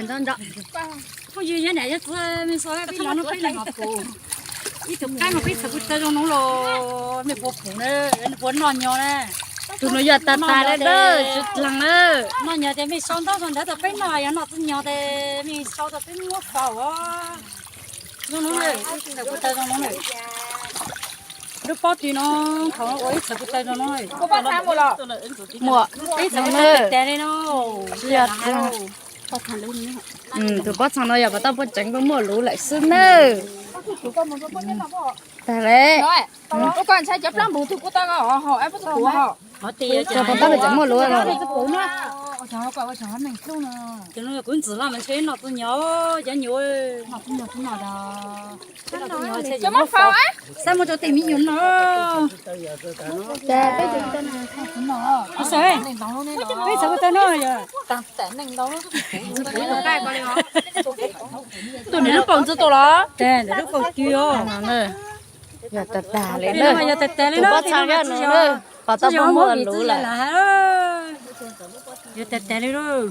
Nto nto. Phooj ywg, yog niam yog txiv, mej sau peb no, peb leeg los pum. Ib tug qaib no peb txhawm kuj tau zoo no los mej puas pum na, puas noj nyo na. Tus no yog tag tag lawm, tsis dlaag na. Noj nyo ces mej sau ntau zog ntawd rau peb noj, yog noj tsis nyo ces mej sau rau peb muab faus os. Zoo no na, txhawm kuj tau zoo no na. Lub pob tw no, thaum ua ib txhawm kuj tau zoo no na. Muaj ib txhawm kuj tau tas li no. Tus pob txha no yog pas tau puab tseev puab muaj luv lawm xwb nawb. Tag lawm. Tso pas tau puab tseev muaj luv los. Kuv ntxim los mas ntshe noj tsis nyo, cov nyuam. Xav muab rau tej me nyuam no. Peb txhawm kuj tau no yog. Tuaj nws lub paus ntxuav tuaj los. Tes nws lub paus tw os. Yog tag tag li na, yog tag tag li na, pob txha no na, pas tau puab muaj luv lawm. Yog tag tag li lauj.